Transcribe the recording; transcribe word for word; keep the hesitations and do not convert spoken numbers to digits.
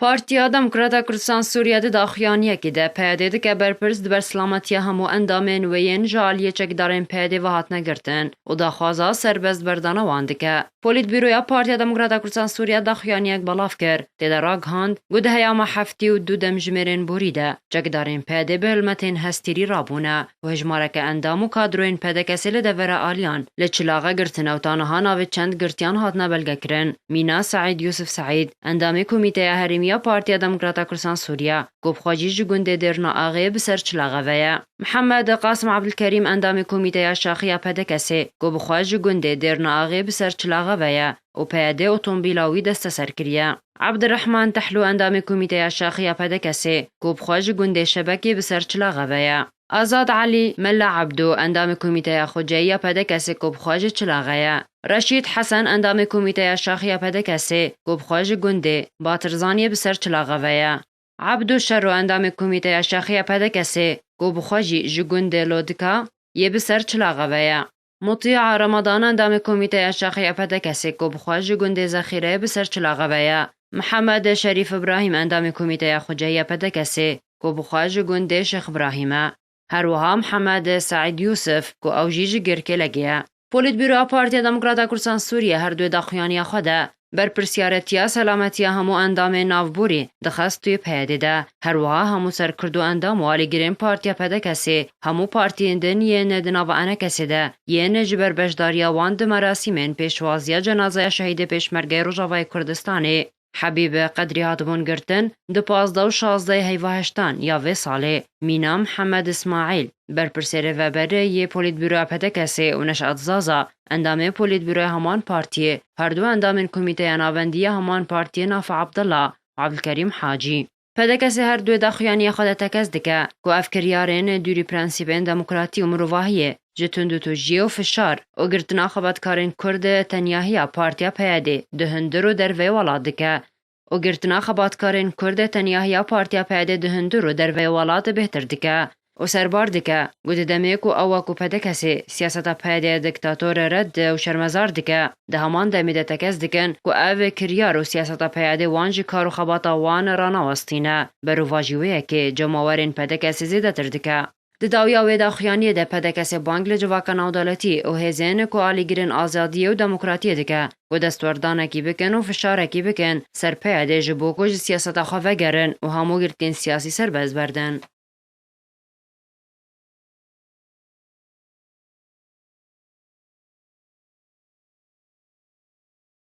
Partiya Demokrata Kurdistan Sûriye di daxuyaniyekê de P Y D dike berpirs di ber silametiya hemû endamên wê yên ji aliyê çekdarên P Y D ve hatine girtin û daxwaza serbest berdana wan dike. Polîtbûroya Partiya Demokrata Kurdistan Sûriye daxuyaniyek belav kir. Tê de ragihand, ku di heyama heftê û du demjimêrên borî de çekdarên P Y D bi hilmetên hestîrî rabûne û hejmareke endam û kadroyên P D K S'ê li devera aliyan li çilaxe girtine û ta niha navê çend girtiyan hatine belgekirin. Mîna Seîd Yûsif Seîd, endamê Komîteya Herêmî ya Partiya Demokrata Kurdistan Sûriye, ku bi xwe jî ji gundê Dêrna Axê bi ser çilaxe ve ye. Mihemed Qasim Ebdilkerîm, endamê Komîteya Şaxî ya P D K S'ê, ku bi xwe ji gundê Dêrna Axê bi ser çilaxe ve ye û P Y D otomobîla wî desteser kiriye. Ebdirehman Tehlû, endamê Komîteya Şaxî ya P D K S'ê, ku bi xwe ji gundê Şebekê bi ser çilaxe ve ye. Azad Elî, Mela Ebdo, endamê Komîteya Xweceyî ya P D K S'ê, ku bi xwe ji çilaxe ye. Reşîd Hesen, endamê Komîteya Şaxî ya P D K S'ê, ku bi xwe ji gundê Batirzaniyê bi ser çilaxe ve ye. Ebdo Şero, endamê Komîteya Şaxî ya P D K S'ê, ku bi xwe jî ji gundê Lodika yê bi ser çilaxe ve ye. Mutîa Remadan, endamê Komîteya Şaxî ya P D K S'ê, ku bi xwe ji gundê Zexîreyê bi ser çilaxe ve ye. Mihemed Şerîf Îbrahîm, endamê Komîteya Xweceyî ya P D K S'ê, ku bi xwe ji gundê Şêx Îbrahîm e. Her wiha Mihemed Seîd Yûsif, ku ew jî ji Girkêlegê ye. Polîtbûroya Partiya Demokrata Kurdistan Sûriye her duê daxuyaniya xwe de berpirsiyaretiya selametiya hemû endamên navborî dixist wê P Y D de. Her wiha hemû serkird û endam û alîgirên Partiya P D K S'ê, hemû partiyên din yên di nava Enekesê de yên ji ber beşdariya wan di merasîmên pêşwaziya cenazeya şehîdê Pêşmergeyê Rojavayê Kurdistanê Hebîb Qedrî hatibûn girtin, di pazdeh û şazdeh heyva heştan ya vê salê, mîna Mihemed Îsmaîl, berpirsê rêveberê yê Polîtbûroya P D K S'ê û Neşat Zaza, endamê Polîtbûroya heman partiyê, her du endamên Komîteya Navendî ya heman partiyê Nafi Abdullah û Ebdilkerîm Hacî. P D K S'ê her duê daxuyaniya xwe de tekez dike ku ev kiryarên dûrî prensîbên demokratî û mirovahiyê, ji tundûtûjiyê û fişar û girtina xebatkarên Kurd tenyahiya Partiya P Y D'ê di hundir û derveyê welat dike û girtina xebatkarên Kurd tenyahiya Partiya P Y D'ê di hundir û derveyê welat bêhtir dike û serbar dike ku di demê ku ew wekû P D K S'ê siyaseta P Y D'ê diktator red û şermezar dike, di heman demê de tekez dikin ku ev kiryar û siyaseta P Y D'ê wan ji kar û xebata wan ranawestîne. Berovajî wê yekê cemawerên P D K S'ê zêdetir dike. Di dawiya wê daxuyaniyê de P D K S'ê bang li civaka navdewletî û hêzên ku alîgirên azadiyê û demokratiyê dike ku destwerdanekî bikin û fişarekî bikin ser P Y D'ê ji bo ku ji siyaseta xwe vegerin û hemû girtiyên siyasî serbest berdin.